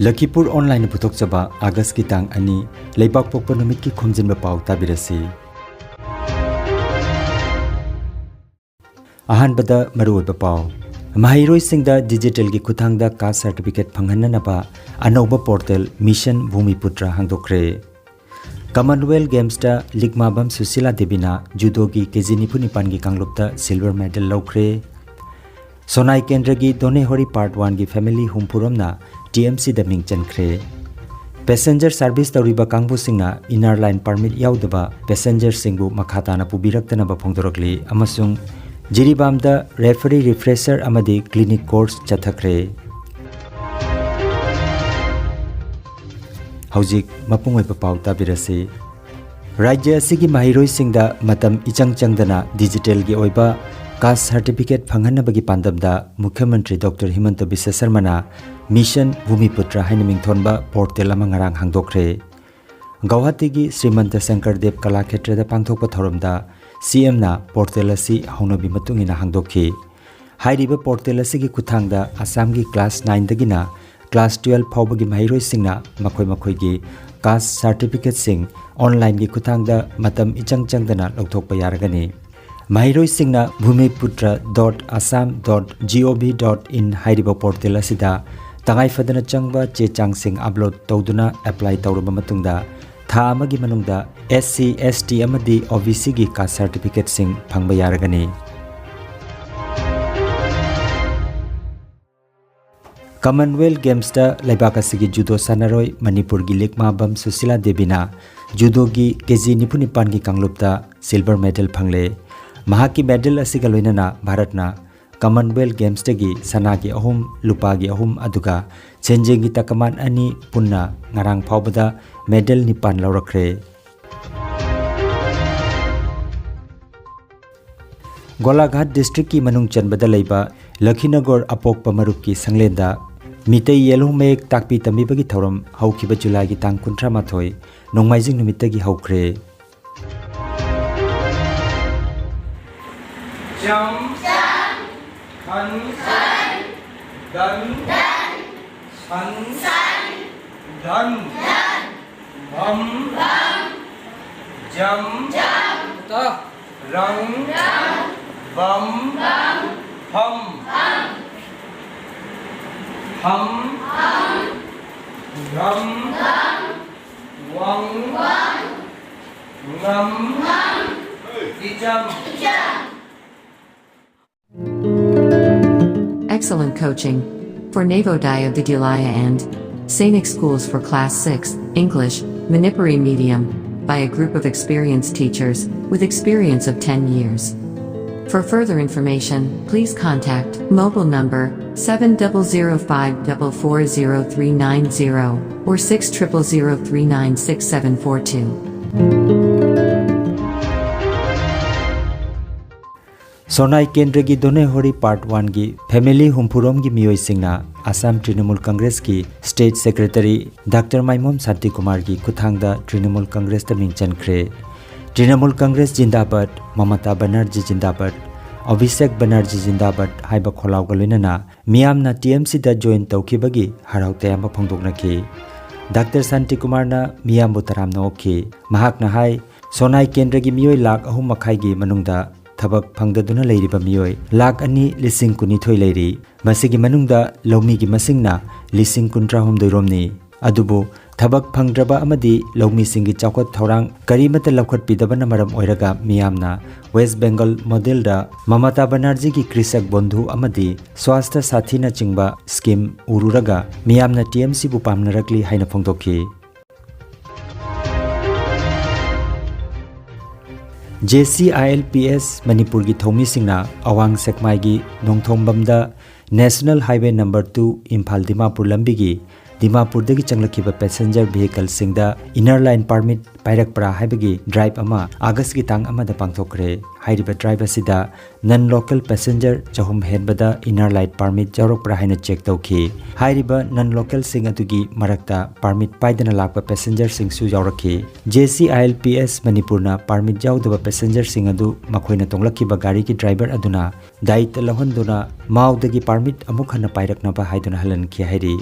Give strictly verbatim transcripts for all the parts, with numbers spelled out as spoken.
ꯂꯈꯤꯄꯨꯔ ꯑꯣꯟꯂꯥꯏꯟꯅ ꯄꯨꯊꯣꯛꯆꯕ ꯑꯥꯒꯁꯀꯤ ꯇꯥꯡ ꯑꯅꯤ, ꯂꯩꯕꯥꯛꯄꯣꯛꯄ ꯅꯨꯃꯤꯠꯀꯤ ꯈꯣꯝꯖꯤꯟꯕ ꯄꯥꯎ ꯇꯥꯕꯤꯔꯁꯤ꯫ ꯑꯍꯥꯟꯕꯗ ꯃꯔꯨꯑꯣꯏꯕ ꯄꯥꯎ꯫ ꯃꯍꯩꯔꯣꯏꯁꯤꯡꯗ ꯗꯤꯖꯤꯇꯦꯜꯒꯤ ꯈꯨꯠꯊꯥꯡꯗ ꯀꯥꯁ ꯁꯔꯇꯤꯐꯤꯀꯦꯠ ꯐꯪꯍꯟꯅꯅꯕ ꯑꯅꯧꯕ ꯄꯣꯔꯇꯦꯜ ꯃꯤꯁꯟ ꯚꯨꯃꯤꯄꯨꯇ꯭ꯔ ꯍꯥꯡꯗꯣꯛꯈ꯭ꯔꯦ꯫ ꯀꯃꯟꯋꯦꯜꯊ ꯒꯦꯝꯁꯇ ꯂꯤꯛꯃꯥꯕꯝ ꯁꯨꯁꯤꯂꯥ ꯗꯦꯕꯤꯅ ꯖꯨꯗꯣꯒꯤ ꯀꯦꯖꯤ ꯅꯤꯐꯨ ꯅꯤꯄꯥꯟꯒꯤ ꯀꯥꯡꯂꯨꯞꯇ ꯁꯤꯜꯚꯔ ꯃꯦꯗꯜ ꯂꯧꯈ꯭ꯔꯦ꯫ ꯁꯣꯅꯥꯏ ꯀꯦꯟꯗ꯭ꯔꯒꯤ ꯗꯣꯅꯦꯍꯣꯔꯤ ꯄꯥꯔꯠ ꯋꯥꯟꯒꯤ ꯐꯦꯃꯤꯂꯤ ꯍꯨꯝꯐꯨꯔꯣꯝꯅ ꯇꯤ ꯑꯦꯝ ꯁꯤꯗ ꯃꯤꯡ ꯆꯟꯈ꯭ꯔꯦ꯫ ꯄꯦꯁꯦꯟꯖꯔ ꯁꯥꯔꯚꯤꯁ ꯇꯧꯔꯤꯕ ꯀꯥꯡꯕꯨꯁꯤꯡꯅ ꯏꯟꯅꯔ ꯂꯥꯏꯟ ꯄꯥꯔꯃꯤꯠ ꯌꯥꯎꯗꯕ ꯄꯦꯁꯦꯟꯖꯔꯁꯤꯡꯕꯨ ꯃꯈꯥ ꯇꯥꯅ ꯄꯨꯕꯤꯔꯛꯇꯅꯕ ꯐꯣꯡꯗꯣꯔꯛꯂꯤ ꯑꯃꯁꯨꯡ ꯖꯤꯔꯤꯕꯥꯝꯗ ꯔꯦꯐꯔꯤ ꯔꯤꯐ꯭ꯔꯦꯁꯔ ꯑꯃꯗꯤ ꯀ꯭ꯂꯤꯅꯤꯛ ꯀꯣꯔꯁ ꯆꯠꯊꯈ꯭ꯔꯦ꯫ ꯍꯧꯖꯤꯛ ꯃꯄꯨꯡ ꯑꯣꯏꯕ ꯄꯥꯎ ꯇꯥꯕꯤꯔꯁꯤ꯫ ꯔꯥꯖ꯭ꯌ ꯑꯁꯤꯒꯤ ꯃꯍꯩꯔꯣꯏꯁꯤꯡꯗ ꯃꯇꯝ ꯏꯆꯪ ꯆꯪꯗꯅ ꯗꯤꯖꯤꯇꯦꯜꯒꯤ ꯑꯣꯏꯕ ꯀꯥꯁ ꯁꯔꯇꯤꯐꯤꯀꯦꯠ ꯐꯪꯍꯟꯅꯕꯒꯤ ꯄꯥꯟꯗꯝꯗ ꯃꯨꯈ꯭ꯌ ꯃꯟꯇ꯭ꯔꯤ ꯗꯣꯛꯇꯔ ꯍꯤꯃꯟꯇ ꯕꯤꯁ꯭ꯋ ꯁꯔꯃꯅ ꯃꯤꯁꯟ ꯚꯨꯃꯤꯄꯨꯇ꯭ꯔ ꯍꯥꯏꯅ ꯃꯤꯡꯊꯣꯟꯕ ꯄꯣꯔꯇꯦꯜ ꯑꯃ ꯉꯔꯥꯡ ꯍꯥꯡꯗꯣꯛꯈ꯭ꯔꯦ꯫ ꯒꯧꯍꯥꯇꯤꯒꯤ ꯁ꯭ꯔꯤꯃꯟꯇ ꯁꯪꯀꯔꯗꯦꯕ ꯀꯂꯥ ꯈꯦꯇ꯭ꯔꯗ ꯄꯥꯡꯊꯣꯛꯄ ꯊꯧꯔꯝꯗ ꯁꯤ ꯑꯦꯝꯅ ꯄꯣꯔꯇꯦꯜ ꯑꯁꯤ ꯍꯧꯅꯕꯤ ꯃꯇꯨꯡ ꯏꯟꯅ ꯍꯥꯡꯗꯣꯛꯈꯤ꯫ ꯍꯥꯏꯔꯤꯕ ꯄꯣꯔꯇꯦꯜ ꯑꯁꯤꯒꯤ ꯈꯨꯠꯊꯥꯡꯗ ꯑꯁꯥꯝꯒꯤ ꯀ꯭ꯂꯥꯁ ꯅꯥꯏꯟꯗꯒꯤꯅ ꯀ꯭ꯂꯥꯁ ꯇꯨꯌꯦꯜꯐ ꯐꯥꯎꯕꯒꯤ ꯃꯍꯩꯔꯣꯏꯁꯤꯡꯅ ꯃꯈꯣꯏ ꯃꯈꯣꯏꯒꯤ ꯀꯥꯁ ꯁꯥꯔꯇꯤꯐꯤꯀꯦꯠꯁꯤꯡ ꯑꯣꯟꯂꯥꯏꯟꯒꯤ ꯈꯨꯠꯊꯥꯡꯗ ꯃꯇꯝ ꯏꯆꯪ ꯆꯪꯗꯅ ꯂꯧꯊꯣꯛꯄ ꯌꯥꯔꯒꯅꯤ꯫ ꯃꯍꯩꯔꯣꯏꯁꯤꯡꯅ bhumiputra dot assam dot gov dot in ꯍꯥꯏꯔꯤꯕ ꯄꯣꯔꯇꯦꯜ ꯑꯁꯤꯗ ꯇꯉꯥꯏꯐꯗꯅ ꯆꯪꯕ ꯆꯦ ꯆꯥꯡꯁꯤꯡ ꯑꯞꯂꯣꯗ ꯇꯧꯗꯨꯅ ꯑꯦꯄ꯭ꯂꯥꯏ ꯇꯧꯔꯕ ꯃꯇꯨꯡꯗ ꯊꯥ ꯑꯃꯒꯤ ꯃꯅꯨꯡꯗ ꯑꯦꯁ ꯁꯤ, ꯑꯦꯁ ꯇꯤ ꯑꯃꯗꯤ ꯑꯣ ꯕꯤ ꯁꯤꯒꯤ ꯀꯥꯁ ꯁꯥꯔꯇꯤꯐꯤꯀꯦꯠꯁꯤꯡ ꯐꯪꯕ ꯌꯥꯔꯒꯅꯤ꯫ ꯀꯃꯟꯋꯦꯜꯊ ꯒꯦꯝꯁꯇ ꯂꯩꯕꯥꯛ ꯑꯁꯤꯒꯤ ꯖꯨꯗꯣ ꯁꯥꯟꯅꯔꯣꯏ ꯃꯅꯤꯄꯨꯔꯒꯤ ꯂꯤꯛꯃꯥꯕꯝ ꯁꯨꯁꯤꯂꯥ ꯗꯦꯕꯤꯅ ꯖꯨꯗꯣꯒꯤ ꯀꯦꯖꯤ ꯅꯤꯐꯨ ꯅꯤꯄꯥꯟꯒꯤ ꯀꯥꯡꯂꯨꯞꯇ ꯁꯤꯜꯚꯔ ꯃꯦꯗꯜ ꯐꯪꯂꯦ꯫ ꯃꯍꯥꯛꯀꯤ ꯃꯦꯗꯜ ꯑꯁꯤꯒ ꯂꯣꯏꯅꯅ ꯚꯥꯔꯠꯅ ꯀꯃꯟꯋꯦꯜꯊ ꯒꯦꯝꯁꯇꯒꯤ ꯁꯅꯥꯒꯤ ꯑꯍꯨꯝ, ꯂꯨꯄꯥꯒꯤ ꯑꯍꯨꯝ, ꯑꯗꯨꯒ ꯁꯦꯟꯖꯦꯡꯒꯤ ꯇꯀꯃꯥꯟ ꯑꯅꯤ ꯄꯨꯟꯅ ꯉꯔꯥꯡ ꯐꯥꯎꯕꯗ ꯃꯦꯗꯜ ꯅꯤꯄꯥꯟ ꯂꯧꯔꯛꯈ꯭ꯔꯦ꯫ ꯒꯣꯂꯥꯘꯥꯠ ꯗꯤꯁꯇ꯭ꯔꯤꯛꯀꯤ ꯃꯅꯨꯡ ꯆꯟꯕꯗ ꯂꯩꯕ ꯂꯈꯤꯅꯒꯔ ꯑꯄꯣꯛꯄ ꯃꯔꯨꯞꯀꯤ ꯁꯪꯂꯦꯟꯗ ꯃꯤꯇꯩ ꯌꯦꯜꯍꯧ ꯃꯌꯦꯛ ꯇꯥꯛꯄꯤ ꯇꯝꯕꯤꯕꯒꯤ ꯊꯧꯔꯝ ꯍꯧꯈꯤꯕ ꯖꯨꯂꯥꯏꯒꯤ ꯇꯥꯡ ꯀꯨꯟꯊ꯭ꯔꯥ ꯃꯥꯊꯣꯏ, ꯅꯣꯡꯃꯥꯏꯖꯤꯡ ꯅꯨꯃꯤꯠꯇꯒꯤ ꯍꯧꯈ꯭ꯔꯦ꯫ ꯆꯝ, ꯈꯟ, ꯗꯟ, सन, धन, भम, जम, रंग, बम, फम, हम, घम, वं, ngam, icham. Excellent coaching. For Navodaya Vidyalaya and Sainik Schools for Class six, English, Manipuri medium, by a group of experienced teachers, with experience of ten years. For further information, please contact mobile number seven double zero five double four zero three nine zero or six triple zero three nine six seven four two. ꯁꯣꯅꯥꯏ ꯀꯦꯟꯗ꯭ꯔꯒꯤ ꯗꯣꯅꯦ ꯍꯣꯔꯤ part ꯋꯥꯟꯒꯤ family ꯍꯨꯝꯐꯨꯔꯣꯝꯒꯤ ꯃꯤꯑꯣꯏꯁꯤꯡꯅ Assam ꯇ꯭ꯔꯤꯅꯃꯨꯜ ꯀꯪꯒ꯭ꯔꯦꯁꯀꯤ state secretary doctor ꯃꯥꯏꯃꯣꯝ ꯁꯥꯟꯇꯤꯀꯨꯃꯥꯔꯒꯤ ꯈꯨꯠꯊꯥꯡꯗ ꯇ꯭ꯔꯤꯅꯃꯨꯜ ꯀꯪꯒ꯭ꯔꯦꯁꯇ ꯃꯤꯡ ꯆꯟꯈ꯭ꯔꯦ꯫ ꯇ꯭ꯔꯤꯅꯃꯨꯜ ꯀꯪꯒ꯭ꯔꯦꯁ ꯖꯤꯟꯗꯥꯕꯥꯗ, ꯃꯃꯇꯥ ꯕꯅꯔꯖꯤ ꯖꯤꯟꯗꯥꯕꯥꯗ, ꯑꯚꯤꯁꯦꯛ ꯕꯅꯔꯖꯤ ꯖꯤꯟꯗꯥꯕꯥꯗ ꯍꯥꯏꯕ ꯈꯣꯜꯂꯥꯎꯒ ꯂꯣꯏꯅꯅ ꯃꯤꯌꯥꯝꯅ T M ꯁꯤꯗ join ꯇꯧꯈꯤꯕꯒꯤ ꯍꯔꯥꯎ ꯇꯌꯥꯝꯕ ꯐꯣꯡꯗꯣꯛꯅꯈꯤ꯫ ꯗꯥꯛꯇꯔ ꯁꯥꯟꯇꯤꯀꯨꯃꯥꯔꯅ ꯃꯤꯌꯥꯝꯕꯨ ꯇꯔꯥꯝꯅ ꯑꯣꯛꯈꯤ꯫ ꯃꯍꯥꯛꯅ ꯍꯥꯏ, ꯁꯣꯅꯥꯏ ꯀꯦꯟꯗ꯭ꯔꯒꯤ ꯃꯤꯑꯣꯏ ꯂꯥꯈ ꯑꯍꯨꯝ ꯃꯈꯥꯏꯒꯤ ꯃꯅꯨꯡꯗ ꯊꯕꯛ ꯐꯪꯗꯗꯨꯅ ꯂꯩꯔꯤꯕ ꯃꯤꯑꯣꯏ ꯂꯥꯈ ꯑꯅꯤ ꯂꯤꯁꯤꯡ ꯀꯨꯟꯅꯤꯊꯣꯏ ꯂꯩꯔꯤ꯫ ꯃꯁꯤꯒꯤ ꯃꯅꯨꯡꯗ ꯂꯧꯃꯤꯒꯤ ꯃꯁꯤꯡꯅ ꯂꯤꯁꯤꯡ ꯀꯨꯟꯊ꯭ꯔꯥꯍꯨꯝꯗꯣꯏ ꯔꯣꯝꯅꯤ꯫ ꯑꯗꯨꯕꯨ ꯊꯕꯛ ꯐꯪꯗ꯭ꯔꯕ ꯑꯃꯗꯤ ꯂꯧꯃꯤꯁꯤꯡꯒꯤ ꯆꯥꯎꯈꯠ ꯊꯧꯔꯥꯡ ꯀꯔꯤꯃꯠꯇ ꯂꯧꯈꯠꯄꯤꯗꯕꯅ ꯃꯔꯝ ꯑꯣꯏꯔꯒ ꯃꯤꯌꯥꯝꯅ ꯋꯦꯁ ꯕꯦꯡꯒꯜ ꯃꯣꯗꯦꯜꯗ ꯃꯃꯇꯥ ꯕꯅꯔꯖꯤꯒꯤ ꯀ꯭ꯔꯤꯁꯛ ꯕꯣꯟꯙꯨ ꯑꯃꯗꯤ ꯁ꯭ꯋꯥꯁꯊ ꯁꯥꯊꯤꯅꯆꯤꯡꯕ ꯁ꯭ꯀꯤꯝ ꯎꯔꯨꯔꯒ ꯃꯤꯌꯥꯝꯅ ꯇꯤ ꯑꯦꯝ ꯁꯤꯕꯨ ꯄꯥꯝꯅꯔꯛꯂꯤ ꯍꯥꯏꯅ ꯐꯣꯡꯗꯣꯛꯈꯤ꯫ J C I L P S ꯃꯅꯤꯄꯨꯔꯒꯤ ꯊꯧꯃꯤꯁꯤꯡꯅ ꯑꯋꯥꯡ ꯁꯦꯛꯃꯥꯏꯒꯤ ꯅꯣꯡꯊꯣꯝꯕꯝꯗ national highway number two Imphal Dimapur ꯂꯝꯕꯤꯒꯤ ꯗꯤꯃꯥꯄꯨꯔꯗꯒꯤ ꯆꯪꯂꯛꯈꯤꯕ ꯄꯦꯁꯦꯟꯖꯔ ꯚꯤꯍꯤꯀꯜꯁꯤꯡꯗ ꯏꯅꯔ ꯂꯥꯏꯟ ꯄꯥꯔꯃꯤꯠ ꯄꯥꯏꯔꯛꯄ꯭ꯔꯥ ꯍꯥꯏꯕꯒꯤ ꯗ꯭ꯔꯥꯏꯚ ꯑꯃ ꯑꯥꯒꯁꯀꯤ ꯇꯥꯡ ꯑꯃꯗ ꯄꯥꯡꯊꯣꯛꯈ꯭ꯔꯦ꯫ ꯍꯥꯏꯔꯤꯕ ꯗ꯭ꯔꯥꯏꯚ ꯑꯁꯤꯗ ꯅꯟ ꯂꯣꯀꯦꯜ ꯄꯦꯁꯦꯟꯖꯔ ꯆꯍꯨꯝ ꯍꯦꯟꯕꯗ ꯏꯅꯔ ꯂꯥꯏꯟ ꯄꯥꯔꯃꯤꯠ ꯌꯥꯎꯔꯛꯄ꯭ꯔꯥ ꯍꯥꯏꯅ ꯆꯦꯛ ꯇꯧꯈꯤ꯫ ꯍꯥꯏꯔꯤꯕ ꯅꯟ ꯂꯣꯀꯦꯜꯁꯤꯡ ꯑꯗꯨꯒꯤ ꯃꯔꯛꯇ ꯄꯥꯔꯃꯤꯠ ꯄꯥꯏꯗꯅ ꯂꯥꯛꯄ ꯄꯦꯁꯦꯟꯖꯔꯁꯤꯡꯁꯨ ꯌꯥꯎꯔꯛꯈꯤ꯫ J C I L P S ꯃꯅꯤꯄꯨꯔꯅ ꯄꯥꯔꯃꯤꯠ ꯌꯥꯎꯗꯕ ꯄꯦꯁꯦꯟꯖꯔꯁꯤꯡ ꯑꯗꯨ ꯃꯈꯣꯏꯅ ꯇꯣꯡꯂꯛꯈꯤꯕ ꯒꯥꯔꯤꯒꯤ ꯗ꯭ꯔꯥꯏꯚꯔ ꯑꯗꯨꯅ ꯗꯥꯌꯤꯠꯇ ꯂꯧꯍꯟꯗꯨꯅ ꯃꯥꯎꯗꯒꯤ ꯄꯥꯔꯃꯤꯠ ꯑꯃꯨꯛ ꯍꯟꯅ ꯄꯥꯏꯔꯛꯅꯕ ꯍꯥꯏꯗꯨꯅ ꯍꯜꯍꯟꯈꯤ ꯍꯥꯏꯔꯤ꯫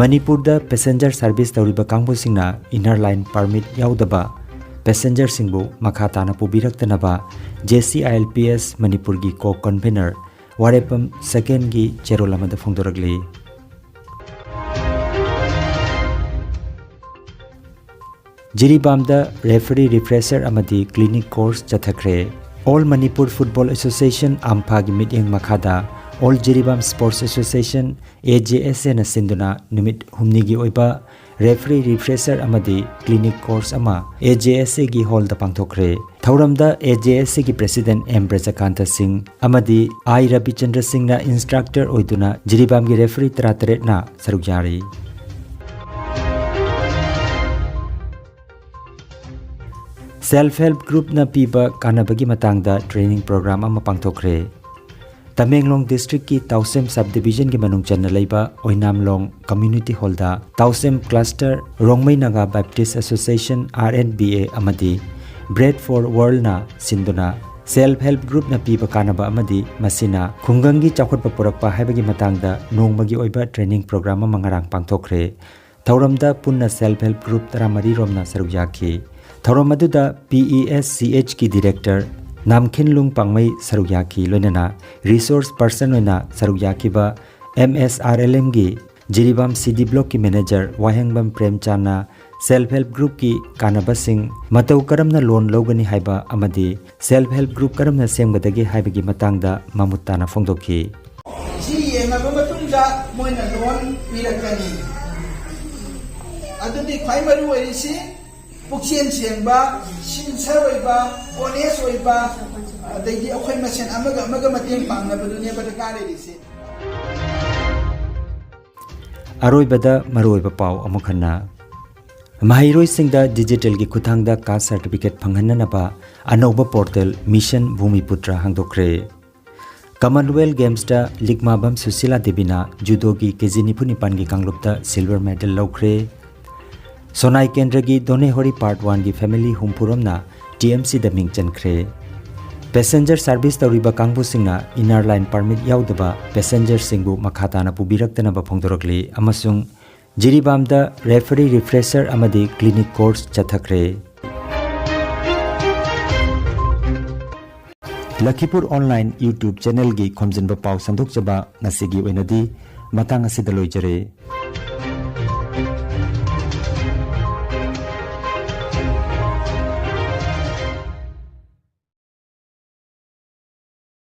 ꯃꯅꯤꯄꯨꯔꯗ ꯄꯦꯁꯦꯟꯖꯔ ꯁꯥꯔꯚꯤꯁ ꯇꯧꯔꯤꯕ ꯀꯥꯡꯕꯨꯁꯤꯡꯅ ꯏꯟꯅꯔ ꯂꯥꯏꯟ ꯄꯥꯔꯃꯤꯠ ꯌꯥꯎꯗꯕ ꯄꯦꯁꯦꯟꯖꯔꯁꯤꯡꯕꯨ ꯃꯈꯥ ꯇꯥꯅ ꯄꯨꯕꯤꯔꯛꯇꯅꯕ J C I L P S ꯃꯅꯤꯄꯨꯔꯒꯤ ꯀꯣ ꯀꯟꯚꯦꯅꯔ ꯋꯥꯔꯦꯄꯝ ꯁꯦꯀꯦꯟꯒꯤ ꯆꯦꯔꯣꯜ ꯑꯃꯗ ꯐꯣꯡꯗꯣꯔꯛꯂꯤ꯫ ꯖꯤꯔꯤꯕꯥꯝꯗ ꯔꯦꯐꯔꯤ ꯔꯤꯐ꯭ꯔꯦꯁꯔ ꯑꯃꯗꯤ ꯀ꯭ꯂꯤꯅꯤꯛ ꯀꯣꯔꯁ ꯆꯠꯊꯈ꯭ꯔꯦ꯫ ꯑꯣꯜ ꯃꯅꯤꯄꯨꯔ ꯐꯨꯠꯕꯣꯜ ꯑꯦꯁꯣꯁꯤꯌꯦꯁꯟ, ꯑꯝꯐꯥꯒꯤ ꯃꯤꯠꯌꯦꯡ ꯃꯈꯥꯗ all Jiribam sports association, A J S A ꯁꯤꯟꯗꯨꯅ ꯅꯨꯃꯤꯠ ꯍꯨꯝꯅꯤꯒꯤ ꯑꯣꯏꯕ ꯔꯦꯐꯔꯤ ꯔꯤꯐ꯭ꯔꯦꯁꯔ ꯑꯃꯗꯤ ꯀ꯭ꯂꯤꯅꯤꯛ ꯀꯣꯔꯁ ꯑꯃ ꯑꯦ ꯖꯦ ꯑꯦꯁ ꯑꯦꯒꯤ ꯍꯣꯜꯗ ꯄꯥꯡꯊꯣꯛꯈ꯭ꯔꯦ꯫ ꯊꯧꯔꯝꯗ ꯑꯦ ꯖꯦ ꯑꯦꯁ ꯑꯦꯒꯤ ꯄ꯭ꯔꯦꯁꯤꯗꯦꯟꯠ ꯑꯦꯝ ꯕ꯭ꯔꯖꯀꯥꯟꯇ ꯁꯤꯡ ꯑꯃꯗꯤ ꯑꯥꯏ ꯔꯕꯤꯆꯟꯗ꯭ꯔ ꯁꯤꯡꯅ ꯏꯟꯁꯇ꯭ꯔꯛꯇꯔ ꯑꯣꯏꯗꯨꯅ ꯖꯤꯔꯤꯕꯥꯝꯒꯤ ꯔꯦꯐꯔꯤ ꯇꯔꯥꯇꯔꯦꯠꯅ ꯁꯔꯨꯛ ꯌꯥꯔꯤ꯫ ꯁꯦꯜꯐ ꯍꯦꯜꯞ ꯒ꯭ꯔꯨꯞꯅ ꯄꯤꯕ ꯀꯥꯟꯅꯕꯒꯤ ꯃꯇꯥꯡꯗ ꯇ꯭ꯔꯦꯅꯤꯡ ꯄ꯭ꯔꯣꯒ꯭ꯔꯥꯝ ꯑꯃ ꯄꯥꯡꯊꯣꯛꯈ꯭ꯔꯦ꯫ ꯇꯃꯦꯡꯂꯣꯡ ꯗꯤꯁꯇ꯭ꯔꯤꯛꯀꯤ ꯇꯥꯎꯁꯦꯝ ꯁꯕ ꯗꯤꯕꯤꯖꯟꯒꯤ ꯃꯅꯨꯡ ꯆꯟꯅ ꯂꯩꯕ ꯑꯣꯏꯅꯥꯝꯂꯣꯡ ꯀꯝꯃ꯭ꯌꯨꯅꯤꯇꯤ ꯍꯣꯜꯗ Tousem cluster, Rongmei Naga Baptist association, R N B A, ꯑꯃꯗꯤ ꯕ꯭ꯔꯦꯗ ꯐꯣꯔ ꯋꯥꯔꯜꯅ ꯁꯤꯟꯗꯨꯅ ꯁꯦꯜꯐ ꯍꯦꯜꯞ ꯒ꯭ꯔꯨꯞꯅ ꯄꯤꯕ ꯀꯥꯟꯅꯕ ꯑꯃꯗꯤ ꯃꯁꯤꯅ ꯈꯨꯡꯒꯪꯒꯤ ꯆꯥꯎꯈꯠꯄ ꯄꯨꯔꯛꯄ ꯍꯥꯏꯕꯒꯤ ꯃꯇꯥꯡꯗ ꯅꯣꯡꯃꯒꯤ ꯑꯣꯏꯕ ꯇ꯭ꯔꯦꯅꯤꯡ ꯄ꯭ꯔꯣꯒ꯭ꯔꯥꯝ ꯑꯃ ꯉꯔꯥꯡ ꯄꯥꯡꯊꯣꯛꯈ꯭ꯔꯦ꯫ ꯊꯧꯔꯝꯗ ꯄꯨꯟꯅ ꯁꯦꯜꯐ ꯍꯦꯜꯞ ꯒ꯭ꯔꯨꯞ ꯇꯔꯥꯃꯔꯤ ꯔꯣꯝꯅ ꯁꯔꯨꯛ ꯌꯥꯈꯤ꯫ ꯊꯧꯔꯝ ꯑꯗꯨꯗ ꯄꯤ ꯏ ꯑꯦꯁ ꯁꯤ ꯑꯦꯆꯀꯤ ꯗꯤꯔꯦꯛꯇꯔ ꯅꯥꯝꯈꯤꯟꯂꯨꯡ ꯄꯥꯡꯃꯩ ꯁꯔꯨꯛ ꯌꯥꯈꯤ, ꯂꯣꯏꯅꯅ ꯔꯤꯁꯣꯔꯁ ꯄꯔꯁꯟ ꯑꯣꯏꯅ ꯁꯔꯨꯛ ꯌꯥꯈꯤꯕ ꯑꯦꯝ ꯑꯦꯁ ꯑꯥꯔ ꯑꯦꯜ ꯑꯦꯝꯒꯤ ꯖꯤꯔꯤꯕꯥꯝ ꯁꯤ ꯗꯤ ꯕ꯭ꯂꯣꯛꯀꯤ ꯃꯦꯅꯦꯖꯔ ꯋꯥꯍꯦꯡꯕꯝ ꯄ꯭ꯔꯦꯝꯆꯥꯟꯅ ꯁꯦꯜꯐ ꯍꯦꯜꯞ ꯒ꯭ꯔꯨꯞꯀꯤ ꯀꯥꯟꯅꯕꯁꯤꯡ, ꯃꯇꯧ ꯀꯔꯝꯅ ꯂꯣꯟ ꯂꯧꯒꯅꯤ ꯍꯥꯏꯕ ꯑꯃꯗꯤ ꯁꯦꯜꯐ ꯍꯦꯜꯞ ꯒ꯭ꯔꯨꯞ ꯀꯔꯝꯅ ꯁꯦꯝꯒꯗꯒꯦ ꯍꯥꯏꯕꯒꯤ ꯃꯇꯥꯡꯗ ꯃꯃꯨꯠ ꯇꯥꯅ ꯐꯣꯡꯗꯣꯛꯈꯤ꯫ ꯁꯤ ꯌꯦꯡꯉꯕ ꯃꯇꯨꯡꯗ ꯃꯣꯏꯅ ꯂꯣꯟ ꯄꯤꯔꯛꯀꯅꯤ꯫ ꯑꯗꯨꯗꯤ ꯈ꯭ꯋꯥꯏ ꯃꯔꯨ ꯑꯣꯏꯔꯤꯁꯤ ꯄꯨꯛꯆꯦꯜ ꯁꯦꯡꯕ, ꯁꯤꯟꯁꯔ ꯑꯣꯏꯕ, ꯑꯣꯅꯦꯁ ꯑꯣꯏꯕ, ꯑꯗꯩꯗꯤ ꯑꯩꯈꯣꯏ ꯃꯁꯦꯟ ꯑꯃꯒ ꯑꯃꯒ ꯃꯇꯦꯡ ꯄꯥꯡꯅꯕꯗꯨꯅꯦꯕ ꯗꯔꯀꯥꯔ ꯂꯩꯔꯤꯁꯦ꯫ ꯑꯔꯣꯏꯕꯗ ꯃꯔꯨꯑꯣꯏꯕ ꯄꯥꯎ ꯑꯃꯨꯛ ꯍꯟꯅ꯫ ꯃꯍꯩꯔꯣꯏꯁꯤꯡꯗ ꯗꯤꯖꯤꯇꯦꯜꯒꯤ ꯈꯨꯠꯊꯥꯡꯗ ꯀꯥꯁ ꯁꯥꯔꯇꯤꯐꯤꯀꯦꯠ ꯐꯪꯍꯟꯅꯅꯕ ꯑꯅꯧꯕ ꯄꯣꯔꯇꯦꯜ ꯃꯤꯁꯟ ꯚꯨꯃꯤꯄꯨꯇ꯭ꯔ ꯍꯥꯡꯗꯣꯛꯈ꯭ꯔꯦ꯫ ꯀꯃꯟꯋꯦꯜꯊ ꯒꯦꯝꯁꯇ ꯂꯤꯛꯃꯥꯕꯝ ꯁꯨꯁꯤꯂꯥ ꯗꯦꯕꯤꯅ ꯖꯨꯗꯣꯒꯤ ꯀꯦ ꯖꯤ ꯅꯤꯐꯨ ꯅꯤꯄꯥꯟꯒꯤ ꯀꯥꯡꯂꯨꯞꯇ ꯁꯤꯜꯚꯔ ꯃꯦꯗꯜ ꯂꯧꯈ꯭ꯔꯦ꯫ ꯁꯣꯅꯥꯏ ꯀꯦꯟꯗ꯭ꯔꯒꯤ ꯗꯣꯅꯦꯍꯣꯔꯤ ꯄꯥꯔꯠ ꯋꯥꯟꯒꯤ ꯐꯦꯃꯤꯂꯤ ꯍꯨꯝꯐꯨꯔꯣꯝꯅ ꯇꯤ ꯑꯦꯝ ꯁꯤꯗ ꯃꯤꯡ ꯆꯟꯈ꯭ꯔꯦ꯫ ꯄꯦꯁꯦꯟꯖꯔ ꯁꯥꯔꯚꯤꯁ ꯇꯧꯔꯤꯕ ꯀꯥꯡꯕꯨꯁꯤꯡꯅ ꯏꯟꯅꯔ ꯂꯥꯏꯟ ꯄꯥꯔꯃꯤꯠ ꯌꯥꯎꯗꯕ ꯄꯦꯁꯦꯟꯖꯔꯁꯤꯡꯕꯨ ꯃꯈꯥ ꯇꯥꯅ ꯄꯨꯕꯤꯔꯛꯇꯅꯕ ꯐꯣꯡꯗꯣꯔꯛꯂꯤ ꯑꯃꯁꯨꯡ ꯖꯤꯔꯤꯕꯥꯝꯗ referee refresher ꯑꯃꯗꯤ clinic course ꯆꯠꯊꯈ꯭ꯔꯦ꯫ ꯂꯈꯤꯄꯨꯔ online YouTube channelꯒꯤ ꯈꯣꯝꯖꯤꯟꯕ ꯄꯥꯎ ꯁꯟꯗꯣꯛꯆꯕ ꯉꯁꯤꯒꯤ ꯑꯣꯏꯅꯗꯤ ꯃꯇꯥꯡ ꯑꯁꯤꯗ ꯂꯣꯏꯖꯔꯦ꯫